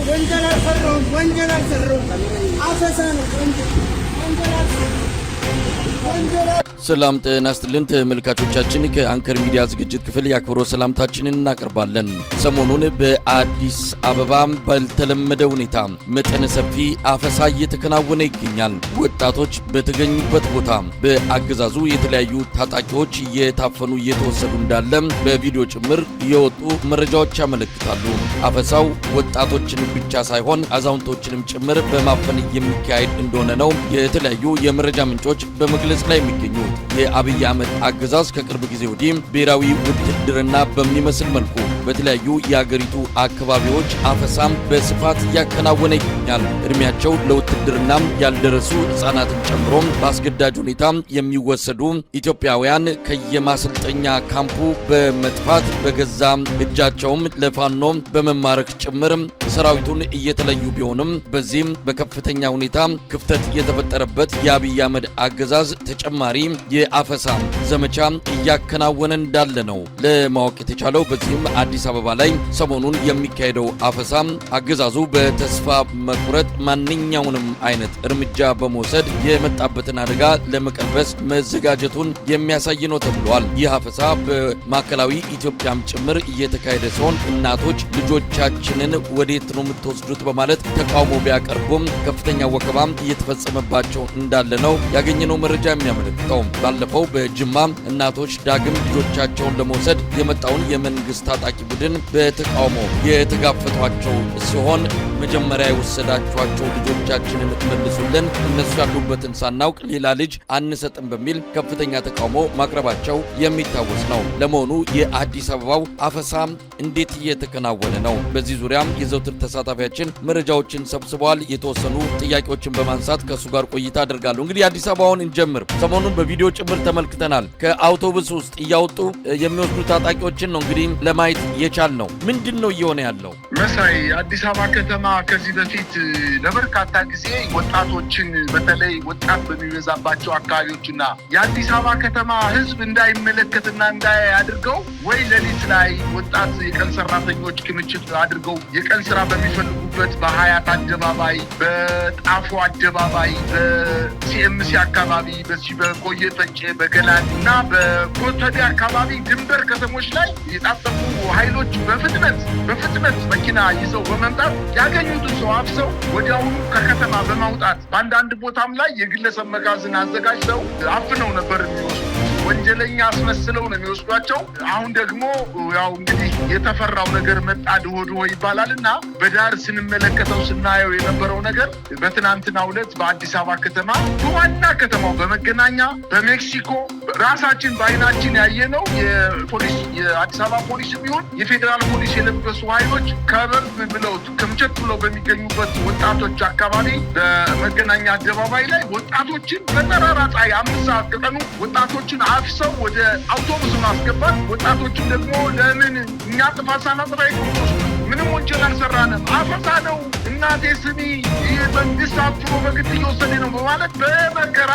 ወንጀል አልሰራሁም። ወንጀል አልሰራሁም። አፈሳ ነው ወንጀል ወንጀል አልሰራሁም። ወንጀል ሰላም ጤና ይስጥልን ተመልካቾቻችን፣ ከአንከር ሚዲያ ዝግጅት ክፍል የአክብሮት ሰላምታችንን እናቀርባለን። ሰሞኑን በአዲስ አበባ ባልተለመደ ሁኔታ መጠነ ሰፊ አፈሳ እየተከናወነ ይገኛል። ወጣቶች በተገኙበት ቦታ በአገዛዙ የተለያዩ ታጣቂዎች እየታፈኑ እየተወሰዱ እንዳለ በቪዲዮ ጭምር የወጡ መረጃዎች ያመለክታሉ። አፈሳው ወጣቶችን ብቻ ሳይሆን አዛውንቶችንም ጭምር በማፈን የሚካሄድ እንደሆነ ነው የተለያዩ የመረጃ ምንጮች በመግለጽ ላይ የሚገኙት። የአብይ አህመድ አገዛዝ ከቅርብ ጊዜ ወዲህ ብሔራዊ ውትድርና በሚመስል መልኩ በተለያዩ የአገሪቱ አካባቢዎች አፈሳም በስፋት እያከናወነ ይገኛል። እድሜያቸው ለውትድርና ያልደረሱ ሕፃናትን ጨምሮ በአስገዳጅ ሁኔታ የሚወሰዱ ኢትዮጵያውያን ከየማሰልጠኛ ካምፑ በመጥፋት በገዛ እጃቸውም ለፋኖ በመማረክ ጭምር ሰራዊቱን እየተለዩ ቢሆንም፣ በዚህም በከፍተኛ ሁኔታ ክፍተት የተፈጠረበት የአብይ አህመድ አገዛዝ ተጨማሪ የአፈሳ ዘመቻ እያከናወነ እንዳለ ነው ለማወቅ የተቻለው። በዚህም አዲስ አበባ ላይ ሰሞኑን የሚካሄደው አፈሳ አገዛዙ በተስፋ መቁረጥ ማንኛውንም አይነት እርምጃ በመውሰድ የመጣበትን አደጋ ለመቀልበስ መዘጋጀቱን የሚያሳይ ነው ተብሏል። ይህ አፈሳ በማዕከላዊ ኢትዮጵያም ጭምር እየተካሄደ ሲሆን፣ እናቶች ልጆቻችንን ወዴት ነው የምትወስዱት በማለት ተቃውሞ ቢያቀርቡም ከፍተኛ ወከባም እየተፈጸመባቸው እንዳለ ነው ያገኘነው መረጃ የሚያመለክተው። ባለፈው በጅማ እናቶች ዳግም ልጆቻቸውን ለመውሰድ የመጣውን የመንግስት ታጣቂ ቡድን በተቃውሞ የተጋፈጧቸው ሲሆን፣ መጀመሪያ የወሰዳችኋቸው ልጆቻችንን መልሱልን፣ እነሱ ያሉበትን ሳናውቅ ሌላ ልጅ አንሰጥም በሚል ከፍተኛ ተቃውሞ ማቅረባቸው የሚታወስ ነው። ለመሆኑ የአዲስ አበባው አፈሳ እንዴት እየተከናወነ ነው? በዚህ ዙሪያም የዘውትር ተሳታፊያችን መረጃዎችን ሰብስበዋል። የተወሰኑ ጥያቄዎችን በማንሳት ከእሱ ጋር ቆይታ አደርጋለሁ። እንግዲህ አዲስ አበባውን እንጀምር። ሰሞኑን በቪዲዮ ጭምር ተመልክተናል። ከአውቶቡስ ውስጥ እያወጡ የሚወስዱ ታጣቂዎችን ነው እንግዲህ ለማየት የቻልነው። ምንድን ነው እየሆነ ያለው? መሳይ፣ አዲስ አበባ ከተማ ከዚህ በፊት ለበርካታ ጊዜ ወጣቶችን፣ በተለይ ወጣት በሚበዛባቸው አካባቢዎችና የአዲስ አበባ ከተማ ሕዝብ እንዳይመለከትና እንዳያይ አድርገው፣ ወይ ሌሊት ላይ ወጣት የቀን ሰራተኞች ክምችት አድርገው የቀን ስራ በሚፈልጉበት በሀያት አደባባይ፣ በጣፎ አደባባይ፣ በሲኤምሲ አካባቢ፣ በዚህ በኮዬ ፈጬ፣ በገላን እና በኮተቤ አካባቢ ድንበር ከተሞች ላይ የታጠቁ ኃይሎች በፍጥነት በፍጥነት መኪና ይዘው በመምጣት ያገኙትን ሰው አፍሰው ወዲያውኑ ከከተማ በማውጣት፣ በአንዳንድ ቦታም ላይ የግለሰብ መጋዘን አዘጋጅተው አፍነው ነበር የሚወስዱት። ወንጀለኛ አስመስለው ነው የሚወስዷቸው። አሁን ደግሞ ያው እንግዲህ የተፈራው ነገር መጣ ድሆ ድሆ ይባላል እና በዳር ስንመለከተው ስናየው የነበረው ነገር በትናንትናው ዕለት በአዲስ አበባ ከተማ፣ በዋና ከተማው፣ በመገናኛ፣ በሜክሲኮ ራሳችን በአይናችን ያየነው የፖሊስ፣ የአዲስ አበባ ፖሊስ ቢሆን የፌዴራል ፖሊስ የለበሱ ኃይሎች ከበብ ብለው ክምችት ብለው በሚገኙበት ወጣቶች አካባቢ በመገናኛ አደባባይ ላይ ወጣቶችን በጠራራ ፀሐይ 5 ሰዓት ከቀኑ ወጣቶችን አፍሰው ወደ አውቶቡስ ማስገባት፣ ወጣቶችን ደግሞ ለምን፣ እኛ ጥፋት ሳናጠፋ ምንም ወንጀል አልሰራንም፣ አፈሳ ነው፣ እናቴ ስሚ፣ ይህ መንግስት አፍኖ በግድ እየወሰደ ነው በማለት በመከራ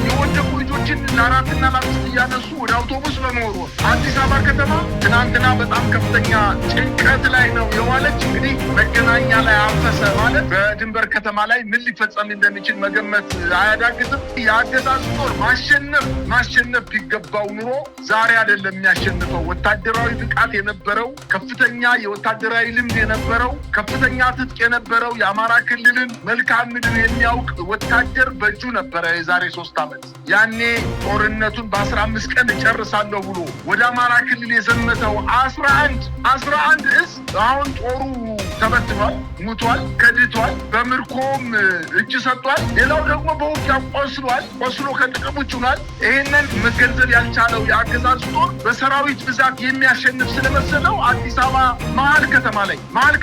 የወደቁ ልጆችን ለአራትና ለአምስት እያነሱ ወደ አውቶቡስ በመወርወር አዲስ አበባ ከተማ ትናንትና በጣም ከፍተኛ ጭንቀት ላይ ነው የዋለች። እንግዲህ መገናኛ ላይ አፈሰ ማለት በድንበር ከተማ ላይ ምን ሊፈጸም እንደሚችል መገመት አያዳግትም። የአገዛዙ ጦር ማሸነፍ ማሸነፍ ቢገባው ኑሮ ዛሬ አይደለም የሚያሸንፈው። ወታደራዊ ብቃት የነበረው፣ ከፍተኛ የወታደራዊ ልምድ የነበረው፣ ከፍተኛ ትጥቅ የነበረው፣ የአማራ ክልልን መልክዓ ምድር የሚያውቅ ወታደር በእጁ ነበረ የዛሬ 3 ዓመት። ያኔ ጦርነቱን በ15 ቀን እጨርሳለሁ ብሎ ወደ አማራ ክልል የዘመተው 11 እዝ አሁን ጦሩ ተበትኗል፣ ሙቷል፣ ከድቷል፣ በምርኮም እጅ ሰጥቷል። ሌላው ደግሞ በውጊያ ቆስሏል፣ ቆስሎ ከጥቅም ውጭ ሆኗል። ይህንን መገንዘብ ያልቻለው የአገዛዙ ጦር በሰራዊት ብዛት የሚያሸንፍ ስለመሰለው አዲስ አበባ መሀል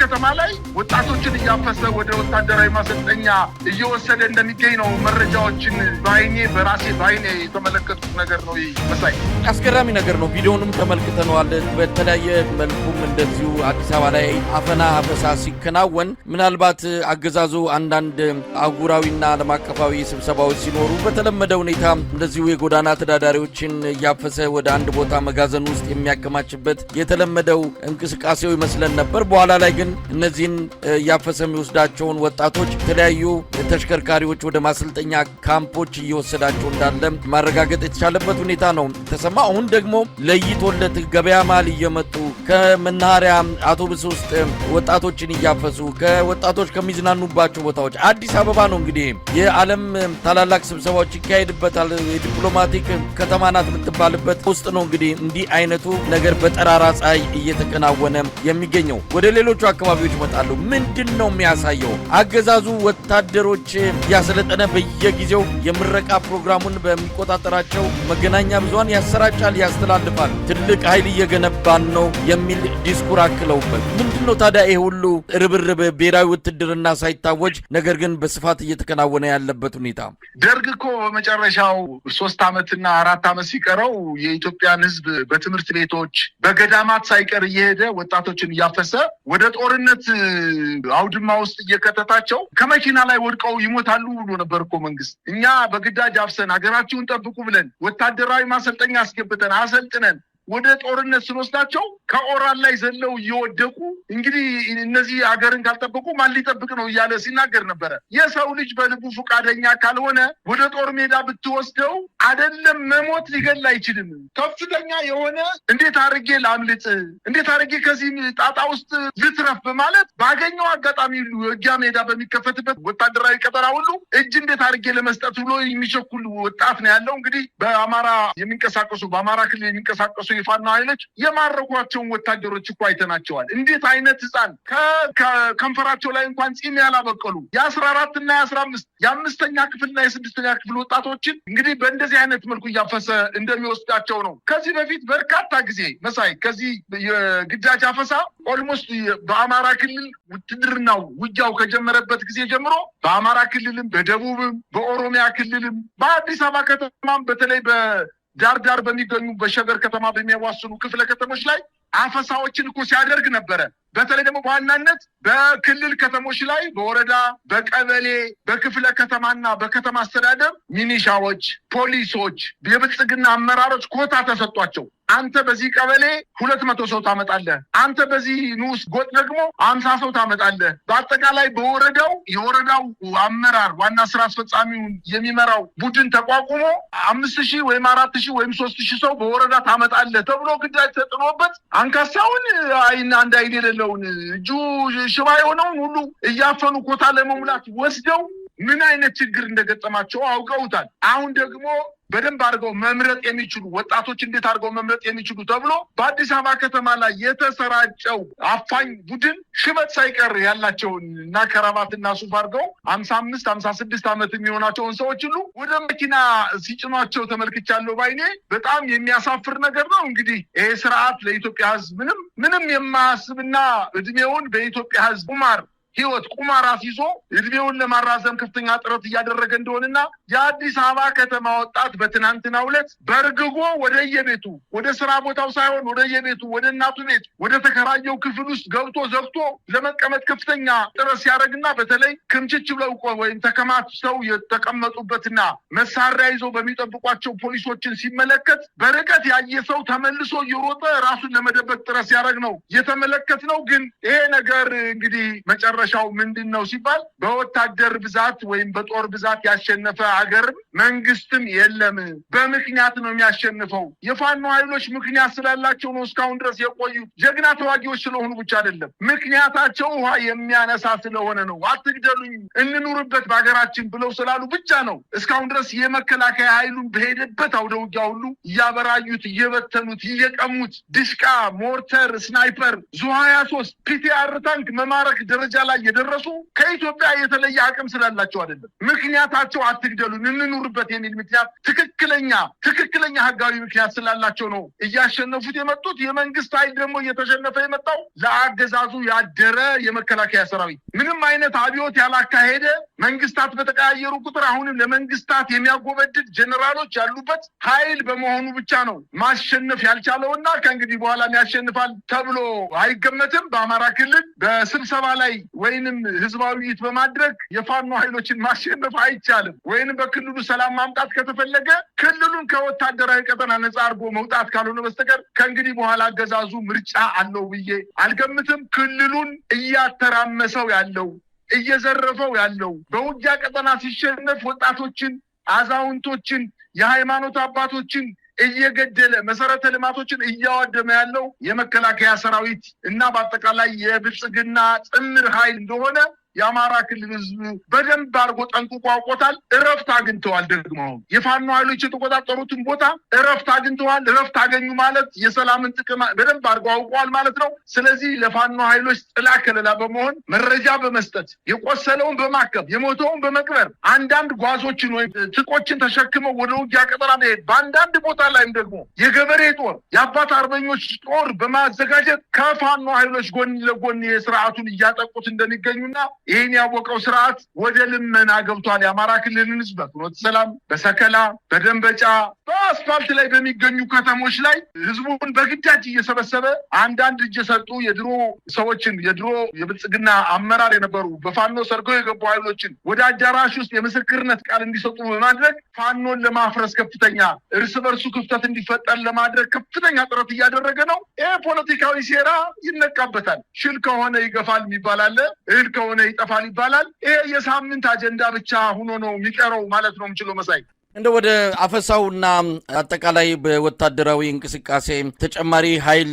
ከተማ ላይ ወጣቶችን እያፈሰ ወደ ወታደራዊ ማሰልጠኛ እየወሰደ እንደሚገኝ ነው መረጃዎችን በአይኔ፣ በራሴ በአይኔ የተመለከቱት ነገር ነው። ይህ መሳይ አስገራሚ ነገር ነው። ቪዲዮንም ተመልክተነዋል። በተለያየ መልኩም እንደዚሁ አዲስ አበባ ላይ አፈና፣ አፈሳ አፈሳ ሲከናወን ምናልባት አገዛዙ አንዳንድ አህጉራዊና ዓለም አቀፋዊ ስብሰባዎች ሲኖሩ በተለመደ ሁኔታ እንደዚሁ የጎዳና ተዳዳሪዎችን እያፈሰ ወደ አንድ ቦታ መጋዘን ውስጥ የሚያከማችበት የተለመደው እንቅስቃሴው ይመስለን ነበር። በኋላ ላይ ግን እነዚህን እያፈሰ የሚወስዳቸውን ወጣቶች የተለያዩ ተሽከርካሪዎች ወደ ማሰልጠኛ ካምፖች እየወሰዳቸው እንዳለ ማረጋገጥ የተቻለበት ሁኔታ ነው ተሰማ። አሁን ደግሞ ለይቶለት ገበያ መሃል እየመጡ ከመናኸሪያ አውቶቡስ ውስጥ ወጣቶችን እያፈሱ ከወጣቶች ከሚዝናኑባቸው ቦታዎች አዲስ አበባ ነው እንግዲህ የዓለም ታላላቅ ስብሰባዎች ይካሄድበታል። የዲፕሎማቲክ ከተማ ናት የምትባልበት ውስጥ ነው እንግዲህ እንዲህ አይነቱ ነገር በጠራራ ፀሐይ እየተከናወነ የሚገኘው። ወደ ሌሎቹ አካባቢዎች ይመጣሉ። ምንድን ነው የሚያሳየው? አገዛዙ ወታደሮች እያሰለጠነ በየጊዜው የምረቃ ፕሮግራሙን በሚቆጣጠራቸው መገናኛ ብዙሃን ያሰራጫል፣ ያስተላልፋል። ትልቅ ኃይል እየገነባን ነው የሚል ዲስኩር አክለውበት ምንድን ነው ታዲያ ይሄ ሁሉ ርብርብ ብሔራዊ ውትድርና ሳይታወጅ ነገር ግን በስፋት እየተከናወነ ያለበት ሁኔታ? ደርግ እኮ በመጨረሻው 3 ዓመትና 4 ዓመት ሲቀረው የኢትዮጵያን ሕዝብ በትምህርት ቤቶች በገዳማት ሳይቀር እየሄደ ወጣቶችን እያፈሰ ወደ ጦርነት አውድማ ውስጥ እየከተታቸው ከመኪና ላይ ወድቀው ይሞታሉ ብሎ ነበር እኮ መንግስት። እኛ በግዳጅ አፍሰን ሀገራችሁን ጠብቁ ብለን ወታደራዊ ማሰልጠኛ አስገብተን አሰልጥነን ወደ ጦርነት ስንወስዳቸው ከኦራል ላይ ዘለው እየወደቁ እንግዲህ እነዚህ ሀገርን ካልጠበቁ ማን ሊጠብቅ ነው እያለ ሲናገር ነበረ። የሰው ልጅ በልቡ ፈቃደኛ ካልሆነ ወደ ጦር ሜዳ ብትወስደው አይደለም መሞት ሊገል አይችልም። ከፍተኛ የሆነ እንዴት አድርጌ ላምልጥ፣ እንዴት አድርጌ ከዚህ ጣጣ ውስጥ ልትረፍ በማለት ባገኘው አጋጣሚ ሁሉ የውጊያ ሜዳ በሚከፈትበት ወታደራዊ ቀጠና ሁሉ እጅ እንዴት አድርጌ ለመስጠት ብሎ የሚቸኩል ወጣት ነው ያለው። እንግዲህ በአማራ የሚንቀሳቀሱ በአማራ ክልል የሚንቀሳቀሱ የፋኖ ኃይሎች የማረኳቸውን ወታደሮች እኮ አይተናቸዋል። እንዴት አይነት ህፃን ከከንፈራቸው ላይ እንኳን ጺም ያላበቀሉ የ14 እና የ15 የ5ኛ ክፍልና የ6ኛ ክፍል ወጣቶችን እንግዲህ በእንደዚህ አይነት መልኩ እያፈሰ እንደሚወስዳቸው ነው። ከዚህ በፊት በርካታ ጊዜ መሳይ ከዚህ የግዳጅ አፈሳ almost በአማራ ክልል ውትድርናው ውጊያው ከጀመረበት ጊዜ ጀምሮ በአማራ ክልልም በደቡብም በኦሮሚያ ክልልም በአዲስ አበባ ከተማም በተለይ ዳር ዳር በሚገኙ በሸገር ከተማ በሚያዋስኑ ክፍለ ከተሞች ላይ አፈሳዎችን እኮ ሲያደርግ ነበረ። በተለይ ደግሞ በዋናነት በክልል ከተሞች ላይ በወረዳ፣ በቀበሌ፣ በክፍለ ከተማና በከተማ አስተዳደር ሚኒሻዎች፣ ፖሊሶች፣ የብልጽግና አመራሮች ኮታ ተሰጥቷቸው አንተ በዚህ ቀበሌ 200 ሰው ታመጣለህ፣ አንተ በዚህ ንዑስ ጎጥ ደግሞ 50 ሰው ታመጣለህ። በአጠቃላይ በወረዳው የወረዳው አመራር ዋና ስራ አስፈጻሚውን የሚመራው ቡድን ተቋቁሞ 5000 ወይም 4000 ወይም 3000 ሰው በወረዳ ታመጣለህ ተብሎ ግዳጅ ተጥሎበት አንካሳውን አይን አንድ አይን የሌለውን እጁ ሽባ የሆነውን ሁሉ እያፈኑ ኮታ ለመሙላት ወስደው ምን አይነት ችግር እንደገጠማቸው አውቀውታል። አሁን ደግሞ በደንብ አድርገው መምረጥ የሚችሉ ወጣቶች እንዴት አድርገው መምረጥ የሚችሉ ተብሎ በአዲስ አበባ ከተማ ላይ የተሰራጨው አፋኝ ቡድን ሽበት ሳይቀር ያላቸውን እና ከረባትና ሱፍ አድርገው 55 56 ዓመት የሚሆናቸውን ሰዎች ሁሉ ወደ መኪና ሲጭኗቸው ተመልክቻለሁ ባይኔ። በጣም የሚያሳፍር ነገር ነው። እንግዲህ ይሄ ስርዓት ለኢትዮጵያ ሕዝብ ምንም የማያስብና እድሜውን በኢትዮጵያ ሕዝብ ቁማር ህይወት ቁማር አስይዞ እድሜውን ለማራዘም ከፍተኛ ጥረት እያደረገ እንደሆነና የአዲስ አበባ ከተማ ወጣት በትናንትናው ዕለት በርግጎ ወደየቤቱ ወደ ስራ ቦታው ሳይሆን ወደየቤቱ ወደ እናቱ ቤት ወደ ተከራየው ክፍል ውስጥ ገብቶ ዘግቶ ለመቀመጥ ከፍተኛ ጥረት ሲያደርግና በተለይ ክምችች ብለው ወይም ተከማችተው የተቀመጡበትና መሳሪያ ይዘው በሚጠብቋቸው ፖሊሶችን ሲመለከት በርቀት ያየ ሰው ተመልሶ እየሮጠ ራሱን ለመደበቅ ጥረት ሲያደርግ ነው የተመለከትነው። ግን ይሄ ነገር እንግዲህ መጨረሻው ምንድን ነው ሲባል በወታደር ብዛት ወይም በጦር ብዛት ያሸነፈ ሀገርም መንግስትም የለም። በምክንያት ነው የሚያሸንፈው። የፋኖ ኃይሎች ምክንያት ስላላቸው ነው እስካሁን ድረስ የቆዩ። ጀግና ተዋጊዎች ስለሆኑ ብቻ አይደለም። ምክንያታቸው ውሃ የሚያነሳ ስለሆነ ነው። አትግደሉኝ፣ እንኑርበት በሀገራችን ብለው ስላሉ ብቻ ነው እስካሁን ድረስ የመከላከያ ኃይሉን በሄደበት አውደ ውጊያ ሁሉ እያበራዩት፣ እየበተኑት፣ እየቀሙት ድሽቃ፣ ሞርተር፣ ስናይፐር፣ ዙ 23 ፒቲአር ታንክ መማረክ ደረጃ ላይ ላይ የደረሱ ከኢትዮጵያ የተለየ አቅም ስላላቸው አይደለም። ምክንያታቸው አትግደሉን እንኑርበት የሚል ምክንያት ትክክለኛ ህጋዊ ምክንያት ስላላቸው ነው እያሸነፉት የመጡት። የመንግስት ኃይል ደግሞ እየተሸነፈ የመጣው ለአገዛዙ ያደረ የመከላከያ ሰራዊት ምንም አይነት አብዮት ያላካሄደ፣ መንግስታት በተቀያየሩ ቁጥር አሁንም ለመንግስታት የሚያጎበድድ ጀኔራሎች ያሉበት ኃይል በመሆኑ ብቻ ነው ማሸነፍ ያልቻለውና ከእንግዲህ በኋላም ያሸንፋል ተብሎ አይገመትም። በአማራ ክልል በስብሰባ ላይ ወይንም ህዝባዊ ውይይት በማድረግ የፋኖ ኃይሎችን ማሸነፍ አይቻልም። ወይንም በክልሉ ሰላም ማምጣት ከተፈለገ ክልሉን ከወታደራዊ ቀጠና ነፃ አድርጎ መውጣት ካልሆነ በስተቀር ከእንግዲህ በኋላ አገዛዙ ምርጫ አለው ብዬ አልገምትም። ክልሉን እያተራመሰው ያለው፣ እየዘረፈው ያለው፣ በውጊያ ቀጠና ሲሸነፍ ወጣቶችን፣ አዛውንቶችን፣ የሃይማኖት አባቶችን እየገደለ መሰረተ ልማቶችን እያወደመ ያለው የመከላከያ ሰራዊት እና በአጠቃላይ የብልጽግና ጥምር ኃይል እንደሆነ የአማራ ክልል ህዝብ በደንብ አድርጎ ጠንቅቆ አውቆታል። እረፍት አግኝተዋል። ደግሞ አሁን የፋኖ ኃይሎች የተቆጣጠሩትን ቦታ እረፍት አግኝተዋል። እረፍት አገኙ ማለት የሰላምን ጥቅም በደንብ አድርጎ አውቀዋል ማለት ነው። ስለዚህ ለፋኖ ኃይሎች ጥላ ከለላ በመሆን፣ መረጃ በመስጠት፣ የቆሰለውን በማከም፣ የሞተውን በመቅበር፣ አንዳንድ ጓዞችን ወይም ትጥቆችን ተሸክመው ወደ ውጊያ ቀጠና መሄድ፣ በአንዳንድ ቦታ ላይም ደግሞ የገበሬ ጦር፣ የአባት አርበኞች ጦር በማዘጋጀት ከፋኖ ኃይሎች ጎን ለጎን የስርዓቱን እያጠቁት እንደሚገኙና ይህን ያወቀው ስርዓት ወደ ልመና ገብቷል። የአማራ ክልልን ህዝብ በፍኖተ ሰላም፣ በሰከላ፣ በደንበጫ፣ በአስፋልት ላይ በሚገኙ ከተሞች ላይ ህዝቡን በግዳጅ እየሰበሰበ አንዳንድ እጅ የሰጡ የድሮ ሰዎችን፣ የድሮ የብልጽግና አመራር የነበሩ በፋኖ ሰርገው የገቡ ኃይሎችን ወደ አዳራሽ ውስጥ የምስክርነት ቃል እንዲሰጡ በማድረግ ፋኖን ለማፍረስ፣ ከፍተኛ እርስ በርሱ ክፍተት እንዲፈጠር ለማድረግ ከፍተኛ ጥረት እያደረገ ነው። ይህ ፖለቲካዊ ሴራ ይነቃበታል። ሽል ከሆነ ይገፋል የሚባል አለ፣ እህል ከሆነ ይጠፋል ይባላል። ይሄ የሳምንት አጀንዳ ብቻ ሆኖ ነው የሚቀረው ማለት ነው የምችለው መሳይ። እንደ ወደ አፈሳውና አጠቃላይ በወታደራዊ እንቅስቃሴ ተጨማሪ ኃይል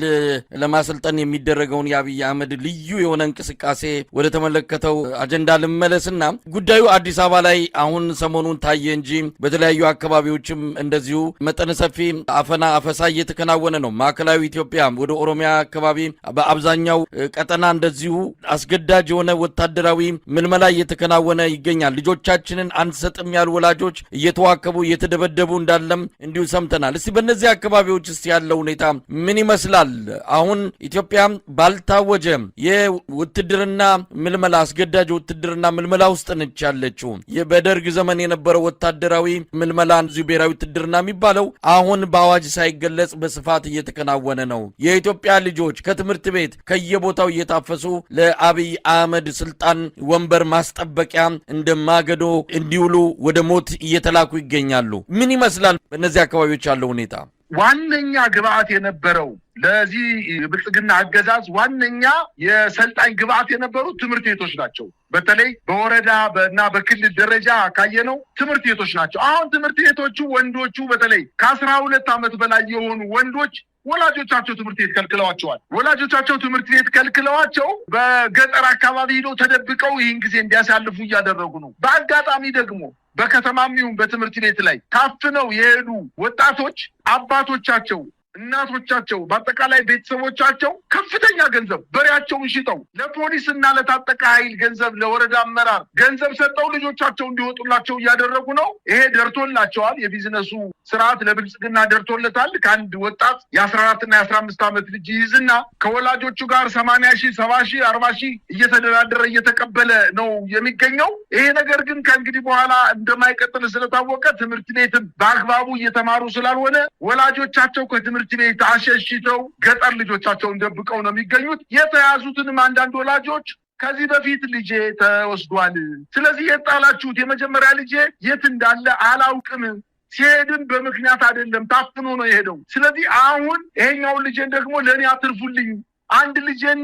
ለማሰልጠን የሚደረገውን የአብይ አህመድ ልዩ የሆነ እንቅስቃሴ ወደ ተመለከተው አጀንዳ ልመለስና ጉዳዩ አዲስ አበባ ላይ አሁን ሰሞኑን ታየ እንጂ በተለያዩ አካባቢዎችም እንደዚሁ መጠነ ሰፊ አፈና፣ አፈሳ እየተከናወነ ነው። ማዕከላዊ ኢትዮጵያ፣ ወደ ኦሮሚያ አካባቢ በአብዛኛው ቀጠና እንደዚሁ አስገዳጅ የሆነ ወታደራዊ ምልመላ እየተከናወነ ይገኛል። ልጆቻችንን አንሰጥም ያሉ ወላጆች እየተዋከቡ፣ እየተደበደቡ እንዳለም እንዲሁ ሰምተናል። እስቲ በእነዚህ አካባቢዎች ውስጥ ያለው ሁኔታ ምን ይመስላል? አሁን ኢትዮጵያ ባልታወጀ የውትድርና ምልመላ፣ አስገዳጅ ውትድርና ምልመላ ውስጥ ነች ያለችው። በደርግ ዘመን የነበረው ወታደራዊ ምልመላ፣ እዚሁ ብሔራዊ ውትድርና የሚባለው፣ አሁን በአዋጅ ሳይገለጽ በስፋት እየተከናወነ ነው። የኢትዮጵያ ልጆች ከትምህርት ቤት ከየቦታው እየታፈሱ ለአብይ አህመድ ስልጣን ወንበር ማስጠበቂያ እንደ ማገዶ እንዲውሉ ወደ ሞት እየተላኩ ይገኛሉ። ምን ይመስላል በእነዚህ አካባቢዎች ያለው ሁኔታ? ዋነኛ ግብአት የነበረው፣ ለዚህ የብልጽግና አገዛዝ ዋነኛ የሰልጣኝ ግብአት የነበሩት ትምህርት ቤቶች ናቸው። በተለይ በወረዳ እና በክልል ደረጃ ካየነው ትምህርት ቤቶች ናቸው። አሁን ትምህርት ቤቶቹ ወንዶቹ፣ በተለይ ከ12 ዓመት በላይ የሆኑ ወንዶች ወላጆቻቸው ትምህርት ቤት ከልክለዋቸዋል። ወላጆቻቸው ትምህርት ቤት ከልክለዋቸው በገጠር አካባቢ ሄደው ተደብቀው ይህን ጊዜ እንዲያሳልፉ እያደረጉ ነው። በአጋጣሚ ደግሞ በከተማም ይሁን በትምህርት ቤት ላይ ታፍነው የሄዱ ወጣቶች አባቶቻቸው፣ እናቶቻቸው፣ በአጠቃላይ ቤተሰቦቻቸው ከፍተኛ ገንዘብ በሬያቸውን ሽጠው ለፖሊስ እና ለታጠቀ ኃይል ገንዘብ፣ ለወረዳ አመራር ገንዘብ ሰጠው ልጆቻቸው እንዲወጡላቸው እያደረጉ ነው። ይሄ ደርቶላቸዋል። የቢዝነሱ ስርዓት ለብልጽግና ደርቶለታል። ከአንድ ወጣት የ14 እና የ15 ዓመት ልጅ ይይዝና ከወላጆቹ ጋር 80,000፣ 70,000፣ 40,000 እየተደራደረ እየተቀበለ ነው የሚገኘው። ይሄ ነገር ግን ከእንግዲህ በኋላ እንደማይቀጥል ስለታወቀ፣ ትምህርት ቤትም በአግባቡ እየተማሩ ስላልሆነ፣ ወላጆቻቸው ከትምህርት ቤት አሸሽተው ገጠር ልጆቻቸውን ደብቀው ነው የሚገኙት። የተያዙትንም አንዳንድ ወላጆች ከዚህ በፊት ልጄ ተወስዷል፣ ስለዚህ የጣላችሁት የመጀመሪያ ልጄ የት እንዳለ አላውቅም፣ ሲሄድም በምክንያት አይደለም፣ ታፍኖ ነው የሄደው። ስለዚህ አሁን ይሄኛውን ልጄን ደግሞ ለእኔ አትርፉልኝ፣ አንድ ልጄን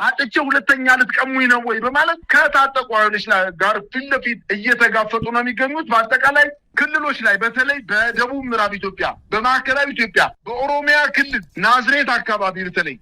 አጥቼ ሁለተኛ ልትቀሙኝ ነው ወይ በማለት ከታጠቁ ኃይሎች ጋር ፊት ለፊት እየተጋፈጡ ነው የሚገኙት። በአጠቃላይ ክልሎች ላይ በተለይ በደቡብ ምዕራብ ኢትዮጵያ፣ በማዕከላዊ ኢትዮጵያ፣ በኦሮሚያ ክልል ናዝሬት አካባቢ በተለይ